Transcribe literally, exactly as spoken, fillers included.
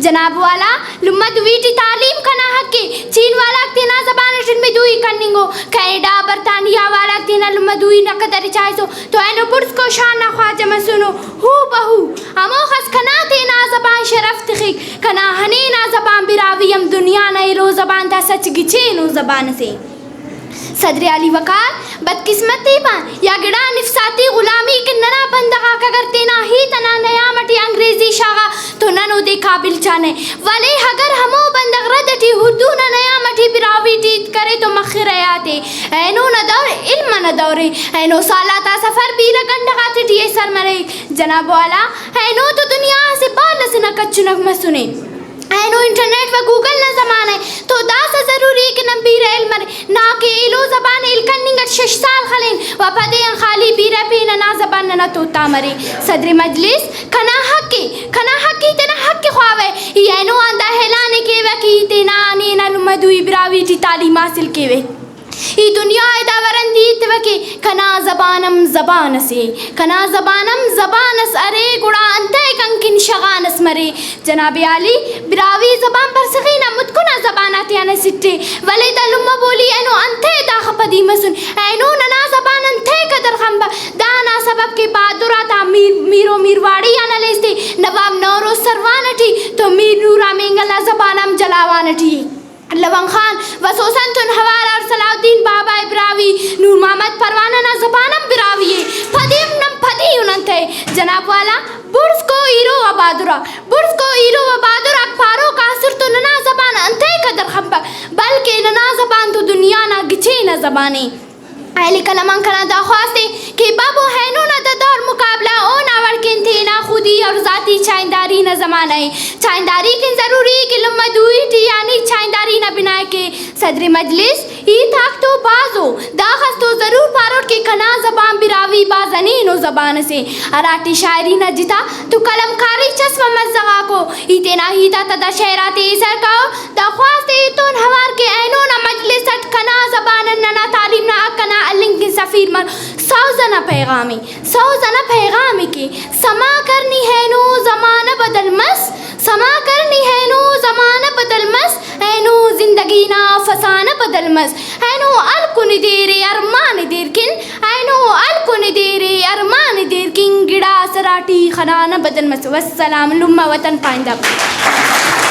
جناب والا، لمہ دوئی ٹی تعلیم کنا حق ءِ۔ چین والاک تینا زبان اٹ علم دوئی کننگو، کینیڈا، برطانیہ والاک تینا لمہ دوئی نا قدر ءِ چائسو، تو اینو بڑزکو شان نا خواجہ مسنو۔ ہو بہو، ہموخس کنا تینا زبان شرف تخک، کنا ہنینا زبان براہوئی ہم دنیا نا ایلو زبان تا سچ گچینو زبان اسے۔ صدر عالی وقار، بدقسمتی پان یا گڑا نفسیاتی غلامی کن ننا بندغ آک اگر تینا ہیت انا نیام اٹی انگریزی شاغا تو نن اودے قابل چانہ، ولے اگر ہمو بندغ رد اٹی اردو نا نیام اٹی براہوئی ٹی ہیت کرے تو مخر حیاتے۔ اینو نا دور علم انا دور ءِ، اینو سال آتا سفر بیرہ گنڈغ آتیٹی ایسر مریک۔ جناب والا، اینو تو دنیا اسہ بال اسے نا کچنک مسنے۔ اینو انٹرنیٹ و گوگل نا زمانہ ءِ، تو داسہ ضروری ءِ کہ نن بیرہ علم ارے، نا کہ ایلو زبان ءِ ہیل کننگ اٹ شش سال خلین و پدے آن خالی بیرہ پین انا زبان ننا توتا مرے۔ صدر مجلس، کنا حق ءِ، کنا حق ءِ، ای تینا حق ءِ خواوہ، ای اینو آن دا اعلان ءِ کیوہ کہ ای تینا ہنینا لمہ دوئی براہوئی ٹی تعلیم حاصل کیوہ۔ ای دنیا ءِ دا ورندی ایتوہ کہ کنا زبان ہم زبان اسے، کنا زبان ہم زبان اس ارے، گڑا انتئے کنکن شغان اس مرے؟ جناب عالی، براہوئی زبان برسغی نا متکن آ زبان آتیان اسٹ ءِ، ولے دا لمہ بولی اینو انتئے داخہ پدی مسن؟ اینو ننا زبان انتئے قدر خنبہ؟ دانا سبب کہ بہادر آتا میر، میر و میرواڑی آن ہلیس تے نواب نوروز سروان اٹی تو میر نورا مینگل نا زبان ہم جلاوان اٹی ءِ۔ لونگ خان و سوسن تون اوار اور صلاح الدین بابا براہوئی، نور محمد پروانہ نا زبان ہم براہوئی ءِ۔ پدی ہم نن پدی ہن انتئے؟ جناب والا، بڑزکو ہیرو و بہادر آک، بڑزکو ہیرو و بہادر آک پاروک آسر تو ننا زبان انتئے قدر خنپک، بلکہ ننا زبان تو دنیا نا گچین آ زبان ءِ۔ اہل قلم آن کنا دا خواست ءِ کہ بابو، اینو نا دا دور مقابلہ اونا وڑ کن تینا خودی اور ذاتی چاہنداری نا زمانہ ءِ۔ چاہنداری کن ضروری ءِ کہ لمہ دوئی ٹی یعنی چاہنداری نا بناء ءِ کے۔ صدر مجلس، ہیت آک تو بھاز ءُ، داخس تو ضرور پاروٹ کہ کنا زبان براہوئی بھاز ہنینو زبان اسے، ہراٹی شاعری نا جتا تو قلمکاری چس و مزہ غاکو۔ ای تینا ہیت آتا دا شعر آتے ایسر کاو۔ دا خواست ایتون اوار کہ اینو نا مجلس اٹ کنا زبان اٹ ننا تعلیم نا حق انا ہلنگ کن سفیر مر۔ سوز انا پیغام ءِ، سوز انا پیغام ءِ کہ سما کر نی اینو زمانہ بدل مس، سما کر نی اینو زمانہ بدل مس، اینو زندگی نا فسانہ بدل مس، اینو ہلکنے دیر ءِ ارمان ءِ دیر کن، اینو ہلکنے دیر ءِ ارمان ءِ دیر کن، گڑاس ہراٹی خنانہ بدل مس۔ والسلام، لمہ وطن پائندہ باد۔